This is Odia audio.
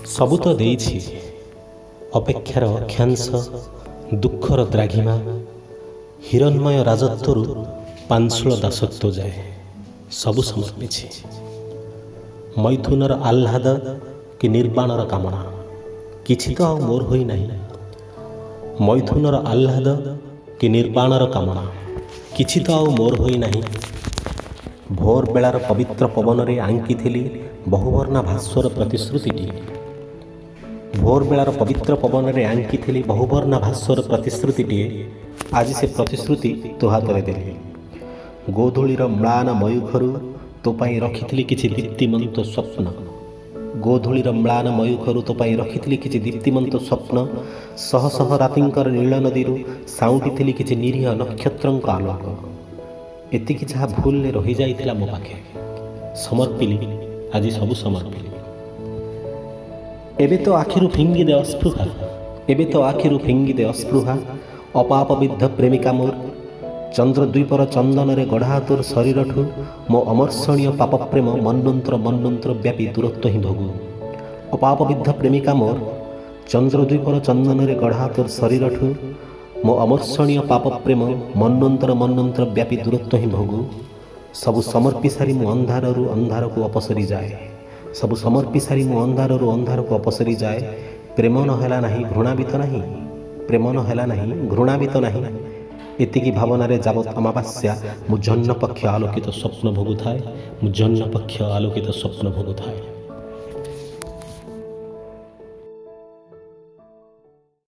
ସବୁ ତ ଦେଇଛି, ଅପେକ୍ଷାର ଅକ୍ଷାଂଶ, ଦୁଃଖର ଦ୍ରାଘିମା, ହିରଣ୍ମୟ ରାଜତ୍ୱରୁ ପାଂଶୁଳ ଦାସତ୍ୱ ଯାଏ ସବୁ ସମର୍ପିଛି। ମୈଥୁନର ଆହ୍ଲାଦ କି ନିର୍ବାଣର କାମନା, କିଛି ତ ଆଉ ମୋର ହୋଇନାହିଁ। ମୈଥୁନର ଆହ୍ଲାଦ କି ନିର୍ବାଣର କାମନା, କିଛି ତ ଆଉ ମୋର ହୋଇନାହିଁ। ଭୋର ବେଳାର ପବିତ୍ର ପବନରେ ଆଙ୍କିଥିଲି ବହୁବର୍ଣ୍ଣା ଭାସ୍ୱର ପ୍ରତିଶ୍ରୁତିଟିଏ। ଭୋର ବେଳାର ପବିତ୍ର ପବନରେ ଆଙ୍କିଥିଲି ବହୁବର୍ଣ୍ଣା ଭାସ୍ୱର ପ୍ରତିଶ୍ରୁତିଟିଏ। ଆଜି ସେ ପ୍ରତିଶ୍ରୁତି ତୋ ହାତରେ ଦେଲି। ଗୋଧୂଳିର ମ୍ଳାନ ମୟୂଖରୁ ତୋ ପାଇଁ ରଖିଥିଲି କିଛି ଦୀପ୍ତିମନ୍ତ ସ୍ୱପ୍ନ। ଗୋଧୂଳିର ମ୍ଳାନ ମୟୂଖରୁ ତୋ ପାଇଁ ରଖିଥିଲି କିଛି ଦୀପ୍ତିମନ୍ତ ସ୍ୱପ୍ନ। ଶହ ଶହ ରାତିଙ୍କର ନୀଳ ନଦୀରୁ ସାଉଁଟିଥିଲି କିଛି ନିରୀହ ନକ୍ଷତ୍ରଙ୍କ ଆଲୋକ। ଏତିକି ଯାହା ଭୁଲରେ ରହିଯାଇଥିଲା ମୋ ପାଖେ, ସମର୍ପିଲି, ଆଜି ସବୁ ସମର୍ପିଲି। ଏବେ ତ ଆଖିରୁ ଫିଙ୍ଗିଦେ ଅସ୍ପୃହା, ଏବେ ତ ଆଖିରୁ ଫିଙ୍ଗିଦେ ଅସ୍ପୃହା, ଅପାପବିଦ୍ଧ ପ୍ରେମିକା ମୋର। ଚନ୍ଦ୍ରଦ୍ୱୀପର ଚନ୍ଦନରେ ଗଢ଼ା ତୋର ଶରୀରଠୁ ମୋ ଅମର୍ଷଣୀୟ ପାପ ପ୍ରେମ ମନ୍ୱନ୍ତର ମନ୍ୱନ୍ତର ବ୍ୟାପୀ ଦୂରତ୍ୱ ହିଁ ଭୋଗୁ। ଅପାପବିଦ୍ଧ ପ୍ରେମିକା ମୋର, ଚନ୍ଦ୍ରଦ୍ୱୀପର ଚନ୍ଦନରେ ଗଢ଼ା ତୋର ଶରୀରଠୁ ମୋ ଅମର୍ଷଣୀୟ ପାପ ପ୍ରେମ ମନ୍ୱନ୍ତର ମନ୍ୱନ୍ତର ବ୍ୟାପୀ ଦୂରତ୍ୱ ହିଁ ଭୋଗୁ। ସବୁ ସମର୍ପି ସାରି ମୁଁ ଅନ୍ଧାରରୁ ଅନ୍ଧାରକୁ ଅପସରି ଯାଏ। ସବୁ ସମର୍ପି ସାରି ମୁଁ ଅନ୍ଧାରରୁ ଅନ୍ଧାରକୁ ଅପସରି ଯାଏ। ପ୍ରେମ ନ ହେଲା ନାହିଁ, ଘୃଣା ବି ତ ନାହିଁ। ପ୍ରେମ ନ ହେଲା ନାହିଁ, ଘୃଣା ବି ତ ନାହିଁ। ଏତିକି ଭାବନାରେ ଯାବତ ଅମାବାସ୍ୟା ମୁଁ ଜହ୍ନପକ୍ଷ ଆଲୋକିତ ସ୍ୱପ୍ନ ଭୋଗୁଥାଏ। ମୁଁ ଜହ୍ନପକ୍ଷ ଆଲୋକିତ ସ୍ୱପ୍ନ ଭୋଗୁଥାଏ।